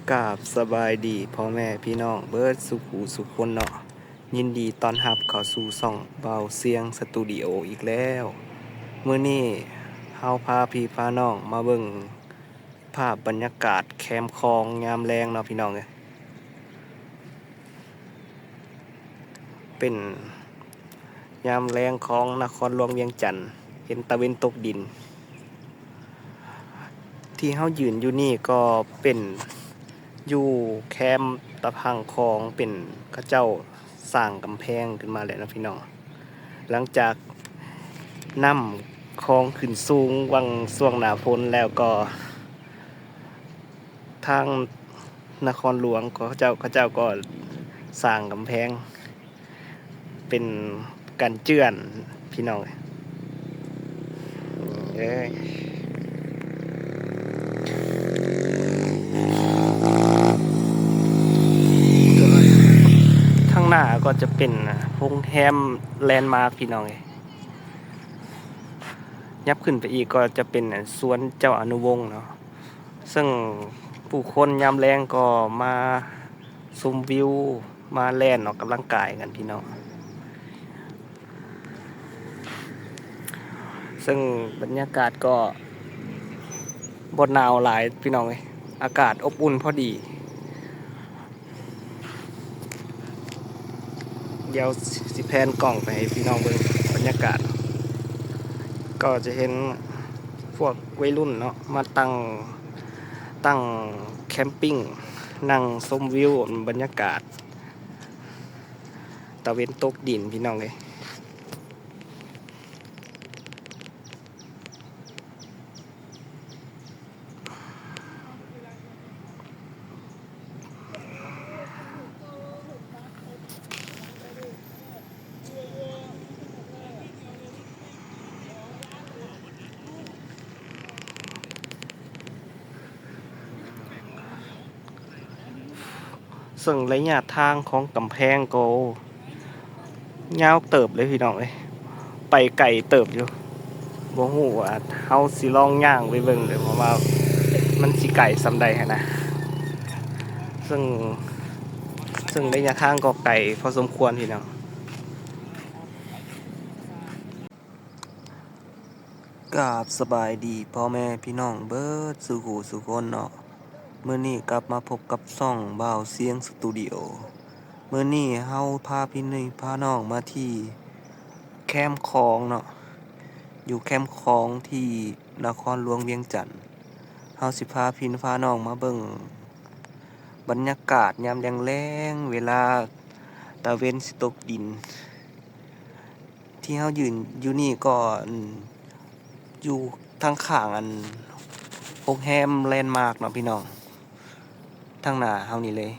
ກາບສະບາຍດີພໍ່ແມ່ພີ່ນ້ອງເບິດສູ່ຜູ້ສູ່ຄົນເນາະ, ຍິນດີຕ້ອນຮັບເຂົ້າສູ່ຊ່ອງບ່າວຊຽງສະຕູດິໂອອີກແລ້ວ. ມື້ນີ້ເຮົາພາພີ່ພານ້ອງມາເບິ່ງພາບບັນຍາກາດແຄມຂອງຍາມແລງເນາະພີ່ນ້ອງເອີຍ. ເປັນຍາມແລງຂອງນະຄອນຫຼວງວຽງຈັນ, ເຫັນຕາເວັນຕົກດິນ. ທີ່ເຮົາຢືນຢູ່ນີ້ກໍເປັນຢູ່ແຄມຕາຝັ່ງຂອງ ເປັນເຂົາເຈົ້າສ້າງກຳແພງຂຶ້ນມາແລ້ວເນາະພີ່ນ້ອງ. ຫຼັງຈາກນ້ຳຂອງຂຶ້ນສູງຫວ່າງຊ່ວງໜ້າຝົນແລ້ວກໍ ທາງນະຄອນຫຼວງເຂົາເຈົ້າ ເຂົາເຈົ້າກໍສ້າງກຳແພງເປັນກັນເຈື່ອນພີ່ນ້ອງເອີຍ. ທາງໜ້າກໍຈະເປັນໂຮງແຮມແລນມາກພີ່ນ້ອງເອີຍ. ຍັບຂຶ້ນໄປອີກກໍຈະເປັນສວນເຈົ້າອະນຸວົງເນາະ. ເຊິ່ງຜູ້ຄົນຍາມແລງກໍມາຊົມວິວ ມາແລ່ນອອກກຳລັງກາຍກັນພີ່ນ້ອງ. ເຊິ່ງບັນຍາກາດກໍບໍ່ໜາວຫຼາຍພີ່ນ້ອງເອີຍ, ອາກາດອົບອຸ່ນພໍດີ. ດຽວຊິແພນກ້ອງໄປໃຫ້ພີ່ນ້ອງເບິ່ງບັນຍາກາດ, ກໍຈະເຫັນພວກໄວລຸ້ນເນາະ ມາຕັ້ງ ຕັ້ງແຄມປິງ ນັ່ງຊົມວິວບັນຍາກາດຕາເວັນຕົກດິນພີ່ນ້ອງເອີຍ. ເຊິ່ງໄລຍະທາງຂອງກຳແພງກໍ ໂອ້ ຍາວເຕີບເລີຍພີ່ນ້ອງເອີຍ, ໄປໄກເຕີບຢູ່. ບໍ່ຮູ້ວ່າເຮົາຊິລອງຍ່າງໄປເບິ່ງເດີ ເພາະວ່າມັນຊິໄກສ່ຳໃດຫັ້ນນະ. ເຊິ່ງ ເຊິ່ງໄລຍະທາງກໍໄກພໍສົມຄວນພີ່ນ້ອງ. ກາບສະບາຍດີພໍ່ແມ່ພີ່ນ້ອງເບິດສູ່ຜູ້ສູ່ຄົນເນາະ. ມື້ນີ້ກັບມາພົບກັບຊ່ອງບ່າວຊຽງສະຕູດິໂອ. ມື້ນີ້ເຮົາພາພີ່ນ້ອງພານ້ອງມາທີ່ແຄມຂອງເນາະ, ຢູ່ແຄມຂອງທີ່ນະຄອນຫຼວງວຽງຈັນ. ເຮົາຊິພາພີ່ພານ້ອງມາເບິ່ງບັນຍາກາດຍາມແລງໆ ເວລາຕາເວັນຊິຕົກດິນ. ທີ່ເຮົາຢືນຢູ່ນີ້ກໍ ອັນ ຢູ່ທາງຂ້າງ ອັນ ໂຮງແຮມແລນມາກເນາະພີ່ນ້ອງ, ທາງໜ້າເຮົານີ້ເລີຍ.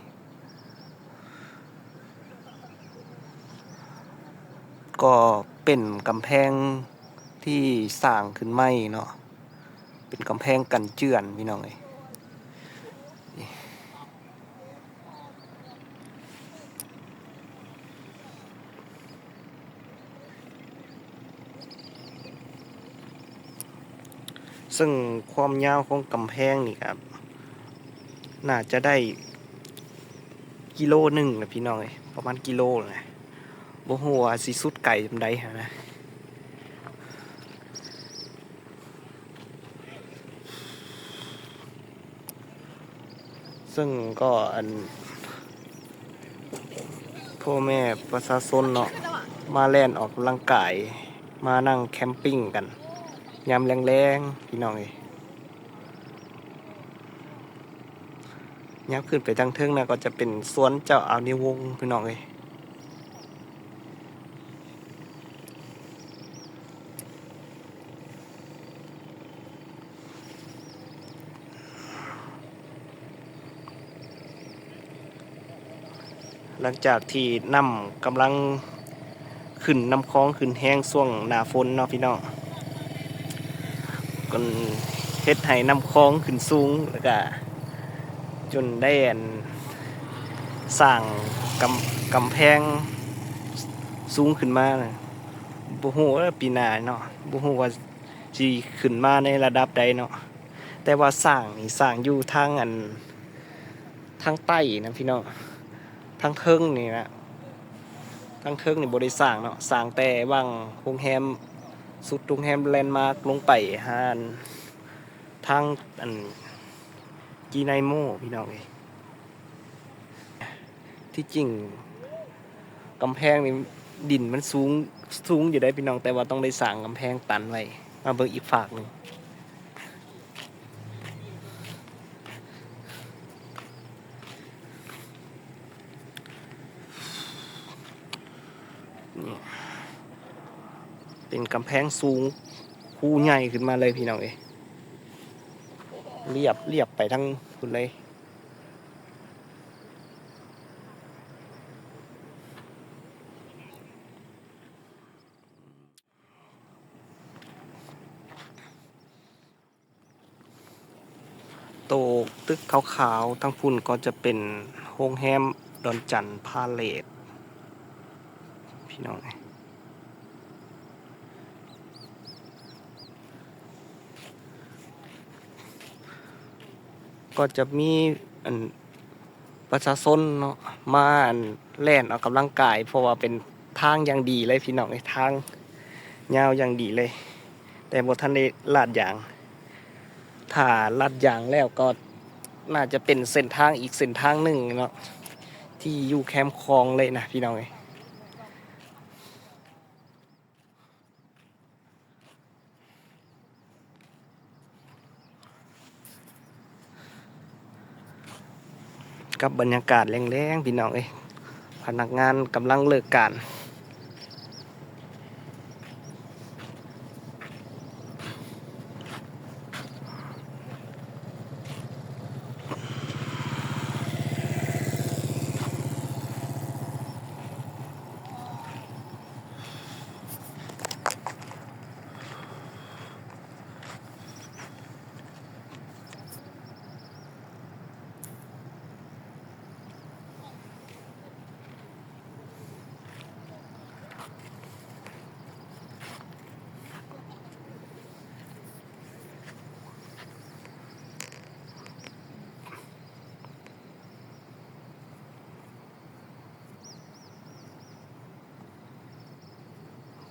ກໍເປັນກຳແພງທີ່ສ້າງຂຶ້ນໃໝ່ເນາະ, ເປັນກຳແພງກັນເຈື່ອນພີ່ນ້ອງເອີຍ. ເຊິ່ງຄວາມຍາວຂອງກຳແພງນີ້ກໍໜ້າຈະໄດ້ກິໂລໜຶ່ງລະພີ່ນ້ອງເອີຍ, ປະມານກິໂລນະ, ບໍ່ຮູ້ວ່າຊິສຸດໄກສ່ຳໃດຫັ້ນນະ. ເຊິ່ງກໍ ອັນ ພໍ່ແມ່ປະຊາຊົນເນາະ ມາແລ່ນອອກກຳລັງກາຍ ມານັ່ງແຄມປິງກັນຍາມແລງໆ ພີ່ນ້ອງເອີຍ. ຍາມຂຶ້ນໄປທາງເທິງນະ ກໍຈະເປັນສວນເຈົ້າອານິວົງ ພີ່ນ້ອງເອີຍ. ຫຼັງຈາກທີ່ນ້ຳກຳລັງຂຶ້ນ ນ້ຳຄອງຂຶ້ນແຮງຊ່ວງໜ້າຝົນເນາະພີ່ນ້ອງ, ກໍເຮັດໃຫ້ນ້ຳຄອງຂຶ້ນສູງ ແລ້ວກະຈົນໄດ້ ອັນ ສ້າງກຳ ກຳແພງສູງຂຶ້ນມາ. ບໍ່ຮູ້ເອີ ປີໜ້າເນາະ ບໍ່ຮູ້ວ່າ ຊິຂຶ້ນມາໃນລະດັບໃດເນາະ, ແຕ່ວ່າສ້າງນີ້ສ້າງຢູ່ທາງ ອັນ ທາງໃຕ້ນະພີ່ນ້ອງ ທາງເທິງນີ້ນະ ທາງເທິງນີ້ບໍ່ໄດ້ສ້າງເນາະ ສ້າງແຕ່ຫວ່າງໂຮງແຮມ ສຸດໂຮງແຮມແລນມາກລົງໄປຫາ ອັນ ທາງ ອັນ ຈີໄນໂມ ພີ່ນ້ອງເອີຍ. ທີ່ຈິງກຳແພງນີ້ ດິນມັນສູງ ສູງຢູ່ເດ້ພີ່ນ້ອງ ແຕ່ວ່າຕ້ອງໄດ້ສ້າງກຳແພງຕັນໄວ້. ມາເບິ່ງອີກຟາກໜຶ່ງ. ນີ້ ເປັນກຳແພງສູງ ຄູໃຫຍ່ຂຶ້ນມາເລີຍພີ່ນ້ອງເອີຍ ລຽບ ລຽບໄປທາງພຸ້ນເລີຍ. ໂຕຕຶກຂາວໆ ທາງພຸ້ນກໍຈະເປັນໂຮງແຮມດອນຈັນພາເລດ ພີ່ນ້ອງເອີຍ. ກໍຈະມີ ອັນ ປະຊາຊົນເນາະ ມາ ອັນ ແລ່ນອອກກຳລັງກາຍ ເພາະວ່າເປັນທາງຢ່າງດີເລີຍພີ່ນ້ອງເອີຍ ທາງຍາວຢ່າງດີເລີຍ ແຕ່ບໍ່ທັນໄດ້ລາດຢາງ. ຖ້າລາດຢາງແລ້ວກໍໜ້າຈະເປັນເສັ້ນທາງອີກເສັ້ນທາງໜຶ່ງເນາະ ທີ່ຢູ່ແຄມຂອງເລີຍນະພີ່ນ້ອງເອີຍ. ກັບບັນຍາກາດແລງໆ ພີ່ນ້ອງເອີຍ ພະນັກງານກຳລັງເລີກການ.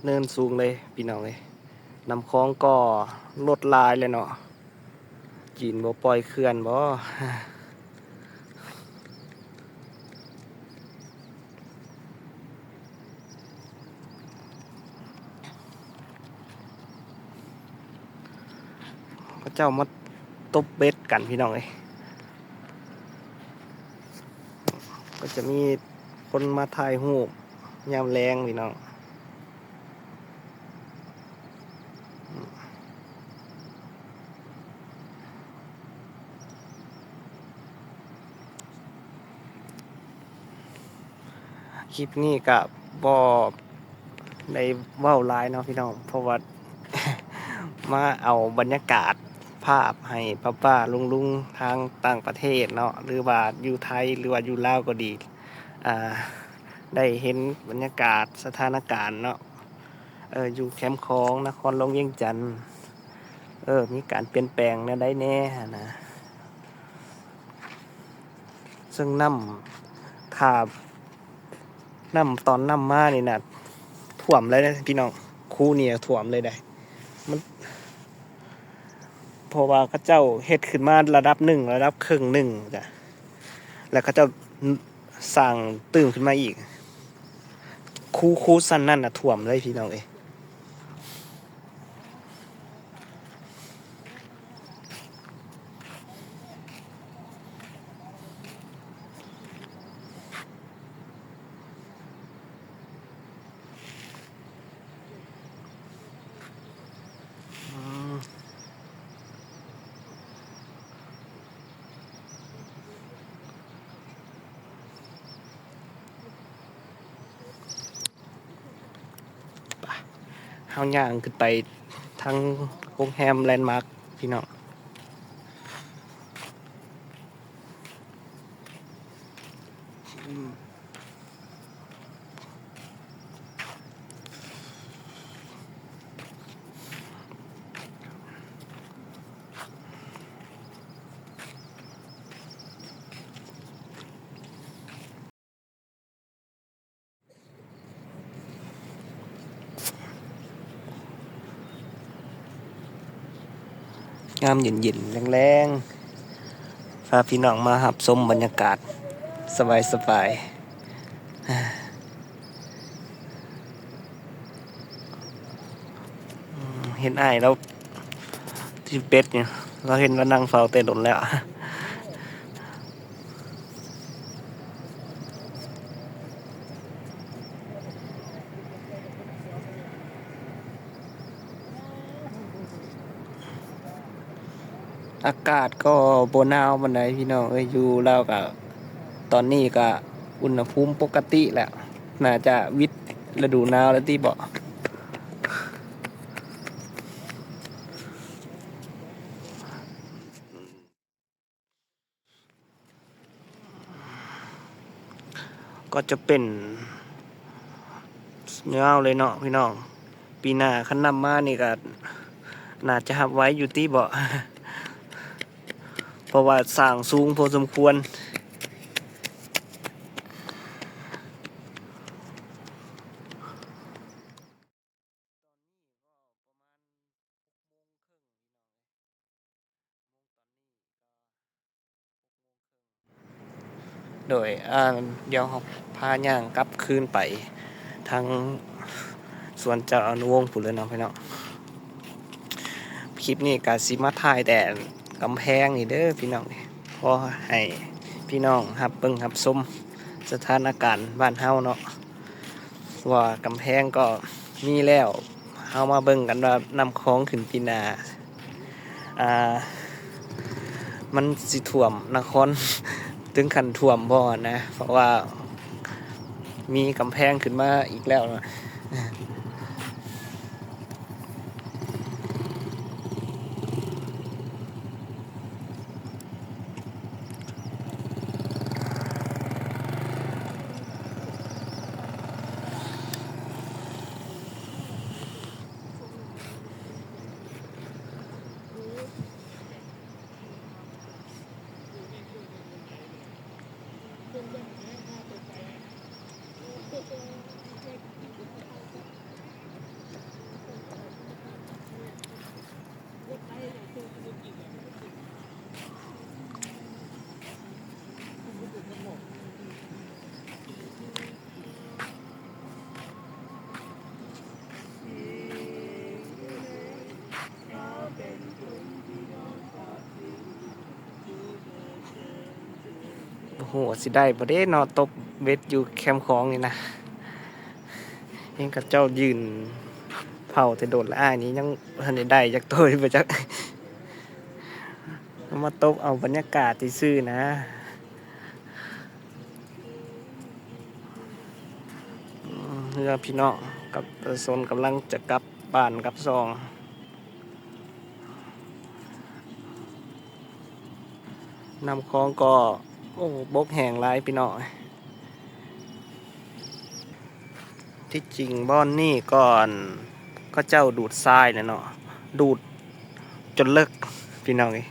ເນີນສູງເລີຍພີ່ນ້ອງເອີຍ ນ້ຳຂອງກໍລົດຫຼາຍແລ້ວເນາະ ຈີນບໍ່ປ່ອຍເຂື່ອນບໍ? ເຂົາເຈົ້າມາຕົບເບັດກັນພີ່ນ້ອງເອີຍ ກໍຈະມີຄົນມາຖ່າຍຮູບຍາມແລງພີ່ນ້ອງ. ຄລິບນີ້ກະບໍ່ໄດ້ເວົ້າຫຼາຍເນາະພີ່ນ້ອງ ເພາະວ່າມາເອົາບັນຍາກາດພາບໃຫ້ປ້າໆລຸງໆທາງຕ່າງປະເທດເນາະ ຫຼືວ່າຢູ່ໄທ ຫຼືວ່າຢູ່ລາວກໍດີ ອ່າ ໄດ້ເຫັນບັນຍາກາດສະຖານະການເນາະ ເອີ ຢູ່ແຄມຂອງນະຄອນຫຼວງວຽງຈັນ ເອີ ມີການປ່ຽນແປງແນວໃດແດ່ຫັ້ນນະ. ເຊິ່ງນ້ຳ ຖ້ານ້ຳ ຕອນນ້ຳມານີ້ນະ ຖ້ວມເລີຍເດ້ພີ່ນ້ອງ ຄູນີ້ຖ້ວມເລີຍເດ້ ມັນ ເພາະວ່າເຂົາເຈົ້າເຮັດຂຶ້ນມາລະດັບໜຶ່ງ ລະດັບເຄິ່ງໜຶ່ງ ແລ້ວເຂົາເຈົ້າສ້າງຕື່ມຂຶ້ນມາອີກ ຄູ ຄູຊັ້ນນັ້ນນະຖ້ວມເລີຍພີ່ນ້ອງເອີຍ. ເຮົາຍ່າງຂຶ້ນໄປທາງໂຮງແຮມແລນມາກພີ່ນ້ອງ. ເ ຍາມເຢັນໆ ແລງໆ ພາພີ່ນ້ອງມາຮັບຊົມບັນຍາກາດສະບາຍໆ. ເຫັນອ້າຍລາວຕີເປັດຢູ່ ລາວເຫັນລາວນັ່ງເຝົ້າແຕ່ດົນແລ້ວ. ອາກາດກໍບໍ່ໜາວປານໃດພີ່ນ້ອງເອີຍ ຢູ່ລາວກະ ຕອນນີ້ກະອຸນຫະພູມປົກກະຕິແລ້ວ ໜ້າຈະວິດລະດູໜາວແລ້ວຕິເບາະ. ກໍຈະເປັນຍາວເລີຍເນາະພີ່ນ້ອງ. ປີໜ້າຄັນນຳມານີ້ກໍໜ້າຈະຮັບໄຫວຢູ່ຕິເບາະ ເພາະວ່າສ້າງສູງພໍສົມຄວນ. ໂດຍ ອ່າ ດຽວເຮົາພາຍ່າງກັບຄືນໄປທາງສວນເຈົ້າອະນຸວົງພຸ້ນເລີຍເນາະພີ່ນ້ອງ. ຄລິບນີ້ກະຊິມາຖ່າຍແຕ່ກຳແພງນີ້ເດີພີ່ນ້ອງ ພໍໃຫ້ພີ່ນ້ອງຮັບເບິ່ງຮັບຊົມສະຖານະການບ້ານເຮົາເນາະ ວ່າກຳແພງກໍມີແລ້ວ ເຮົາມາເບິ່ງກັນວ່ານ້ຳຂອງຂຶ້ນປີໜ້າ ອ່າ ມັນຊິຖ້ວມນະຄອນເຖິງຂັ້ນຖ້ວມບໍ່ນະ ເພາະວ່າມີກຳແພງຂຶ້ນມາອີກແລ້ວນະ. ບໍ່ຮູ້ວ່າຊິໄດ້ບໍ່ເດ້ເນາະ ຕົບເບັດຢູ່ແຄມຂອງນີ້ນະ. ເຫັນເຂົາເຈົ້າຢືນເຝົ້າແຕ່ດົນລະ ອ້າຍນີ້ຍັງບໍ່ທັນໄດ້ໄດ້ຈັກໂຕຢູ່ບໍ່ຈັກ. ເອົາມາຕົບເອົາບັນຍາກາດຊື່ໆນະ. ເຮືອພີ່ນ້ອງກັບປະຊາຊົນກຳລັງຈະກັບບ້ານກັບຊ່ອງ. ນ້ຳຂອງກໍ ໂອ້ ບົກແຫ້ງຫຼາຍພີ່ນ້ອງ. ທີ່ຈິງບ່ອນນີ້ກໍ ເຂົາເຈົ້າດູດຊາຍແຫຼະເນາະ ດູດຈົນເລິກພີ່ນ້ອງເອີຍ.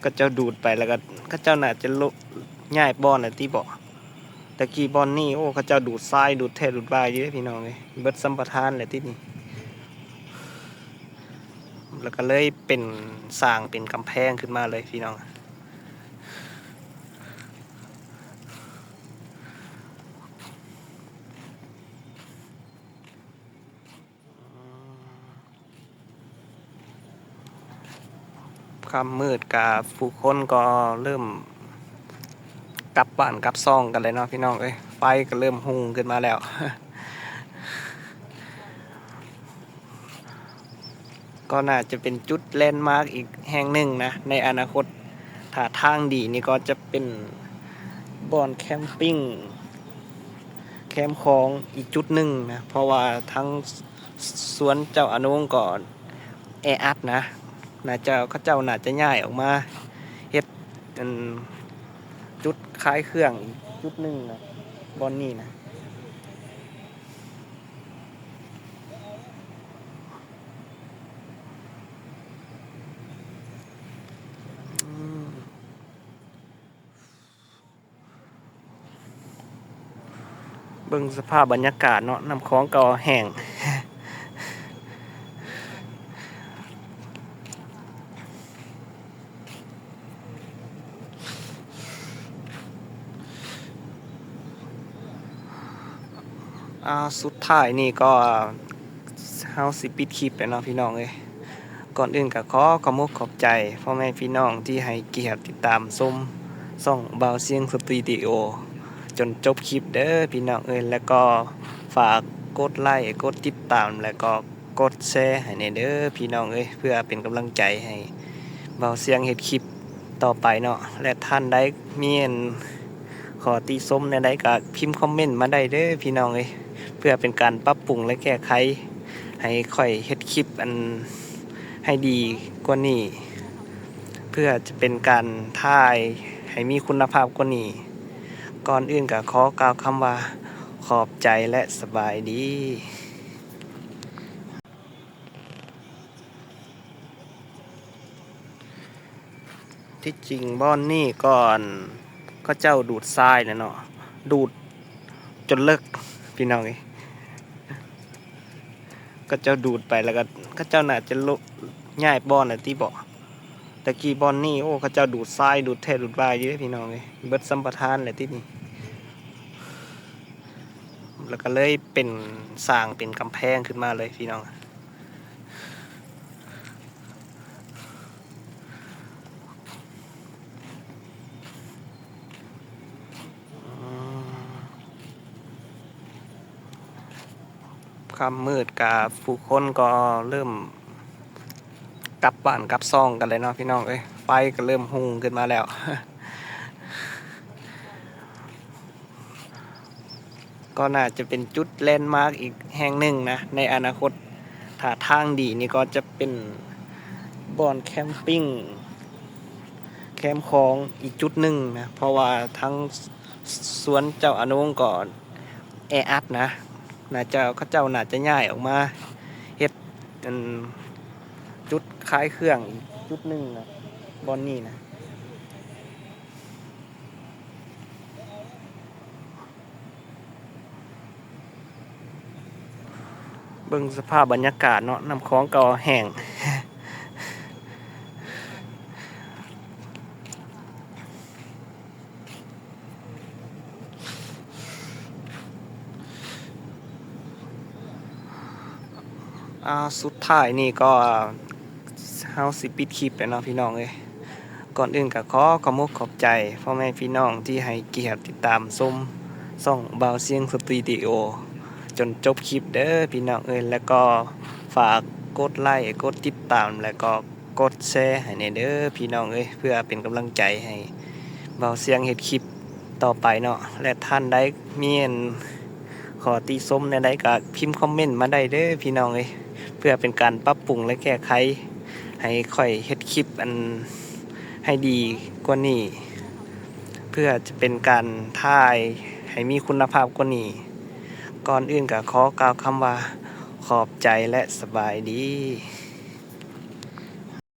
ເຂົາເຈົ້າດູດໄປແລ້ວກໍ ເຂົາເຈົ້າໜ້າຈະໂລະ ຍ້າຍບ່ອນແລ້ວຕິເບາະ. ແຕ່ກີ້ບ່ອນນີ້ ໂອ້ ເຂົາເຈົ້າດູດຊາຍ ດູດແທ້ດູດວ່າຢູ່ເດ້ພີ່ນ້ອງເອີຍ ເບິດສຳປະທານແລ້ວຕິນີ້. ແລ້ວກໍເລີຍເປັນ ສ້າງເປັນກຳແພງຂຶ້ນມາເລີຍພີ່ນ້ອງ. ຄ່ຳມືດກະຜູ້ຄົນກໍເລີ່ມກັບບ້ານກັບຊ່ອງກັນແລ້ວເນາະພີ່ນ້ອງເອີຍ. ໄຟກໍເລີ່ມຮຸ່ງຂຶ້ນມາແລ້ວ ກໍໜ້າຈະເປັນຈຸດແລນມາກອີກແຫ່ງໜຶ່ງນະ ໃນອະນາຄົດ ຖ້າທາງດີນີ້ກໍຈະເປັນບ່ອນແຄມປິງ ແຄມຂອງອີກຈຸດໜຶ່ງນະ ເພາະວ່າທາງສວນເຈົ້າອານົງກໍແອອັດນະ ໜ້າຈະ ເຂົາເຈົ້າໜ້າຈະຍ້າຍອອກມາເຮັດ ອັນ ຈຸດຂາຍເຄື່ອງອີກຈຸດໜຶ່ງນະ ບ່ອນນີ້ນະ. ເບິ່ງສະພາບບັນຍາກາດເນາະ ນ້ຳຂອງກໍແຫ້ງ. ອາ ສຸດທ້າຍນີ້ກໍເຮົາຊິປິດຄລິບແລ້ວເນາະພີ່ນ້ອງເອີຍ. ກ່ອນອື່ນກໍຂໍຂອບອົກຂອບໃຈພໍ່ແມ່ພີ່ນ້ອງທີ່ໃຫ້ກຽດຕິດຕາມຊົມຊ່ອງບ່າວຊຽງສະຕູດິໂອຈົນຈົບຄລິບເດີພີ່ນ້ອງເອີຍ. ແລ້ວກໍຝາກກົດໄລ ກົດຕິດຕາມ ແລ້ວກໍ ກົດແຊໃຫ້ແດ່ເດີພີ່ນ້ອງເອີຍ ເພື່ອເປັນກຳລັງໃຈໃຫ້ບ່າວຊຽງເຮັດຄລິບຕໍ່ໄປເນາະ. ແລະ ທ່ານໃດມີອັນ ຂໍ້ຕິຊົມແນວໃດກໍພິມຄອມເມັນມາໄດ້ເດີພີ່ນ້ອງເອີຍ ເພື່ອເປັນການປັບປຸງ ແລະ ແກ້ໄຂໃຫ້ຂ້ອຍເຮັດຄລິບອັນໃຫ້ດີກວ່ານີ້ ເພື່ອຈະເປັນການຖ່າຍໃຫ້ມີຄຸນນະພາບກວ່ານີ້. ກ່ອນອື່ນກໍຂໍກ່າວຄຳວ່າ ຂອບໃຈ ແລະ ສະບາຍດີ. ທີ່ຈິງບ່ອນນີ້ກໍ ເຂົາເຈົ້າດູດຊາຍແຫຼະເນາະ ດູດຈົນເລິກພີ່ນ້ອງເອີຍ. ເຂົາເຈົ້າດູດໄປແລ້ວກໍ ເຂົາເຈົ້າໜ້າຈະໂລະ ຍ້າຍບ່ອນແລ້ວຕິເບາະ. ແຕ່ກີ້ບ່ອນນີ້ ໂອ້ ເຂົາເຈົ້າດູດຊາຍ ດູດແທ້ດູດວ່າຢູ່ເດ້ພີ່ນ້ອງເອີຍ ເບິດສຳປະທານແລ້ວຕິນີ້. ແລ້ວກໍເລີຍເປັນ ສ້າງເປັນກຳແພງຂຶ້ນມາເລີຍພີ່ນ້ອງ. ຄ່ຳມືດກະ ຜູ້ຄົນກໍເລີ່ມກັບບ້ານກັບຊ່ອງກັນແລ້ວເນາະພີ່ນ້ອງເອີຍ. ໄຟກໍເລີ່ມຮຸ່ງຂຶ້ນມາແລ້ວ ກໍໜ້າຈະເປັນຈຸດແລນມາກອີກແຫ່ງໜຶ່ງນະ ໃນອະນາຄົດ ຖ້າທາງດີນີ້ກໍຈະເປັນບ່ອນແຄມປິງ ແຄມຂອງອີກຈຸດໜຶ່ງນະ ເພາະວ່າທາງສວນເຈົ້າອານົງກໍແອອັດນະ ໜ້າຈະ ເຂົາເຈົ້າໜ້າຈະຍ້າຍອອກມາເຮັດ ອັນ ຈຸດຂາຍເຄື່ອງອີກຈຸດໜຶ່ງນະ ບ່ອນນີ້ນະ. ເບິ່ງສະພາບບັນຍາກາດເນາະ ນ້ຳຂອງກໍແຫ້ງ. ອາ ສຸດທ້າຍນີ້ກໍເຮົາຊິປິດຄລິບແລ້ວເນາະພີ່ນ້ອງເອີຍ. ກ່ອນອື່ນກໍຂໍຂອບອົກຂອບໃຈພໍ່ແມ່ພີ່ນ້ອງທີ່ໃຫ້ກຽດຕິດຕາມຊົມຊ່ອງບ່າວຊຽງສະຕູດິໂອຈົນຈົບຄລິບເດີພີ່ນ້ອງເອີຍ. ແລ້ວກໍຝາກກົດໄລ ກົດຕິດຕາມ ແລ້ວກໍ ກົດແຊໃຫ້ແດ່ເດີພີ່ນ້ອງເອີຍ ເພື່ອເປັນກຳລັງໃຈໃຫ້ບ່າວຊຽງເຮັດຄລິບຕໍ່ໄປເນາະ. ແລະ ທ່ານໃດມີອັນ ຂໍ້ຕິຊົມແນວໃດກໍພິມຄອມເມັນມາໄດ້ເດີພີ່ນ້ອງເອີຍ ເພື່ອເປັນການປັບປຸງ ແລະ ແກ້ໄຂໃຫ້ຂ້ອຍເຮັດຄລິບອັນໃຫ້ດີກວ່ານີ້ ເພື່ອຈະເປັນການຖ່າຍໃຫ້ມີຄຸນນະພາບກວ່ານີ້. ກ່ອນອື່ນກໍຂໍກ່າວຄຳວ່າ ຂອບໃຈ ແລະ ສະບາຍດີ.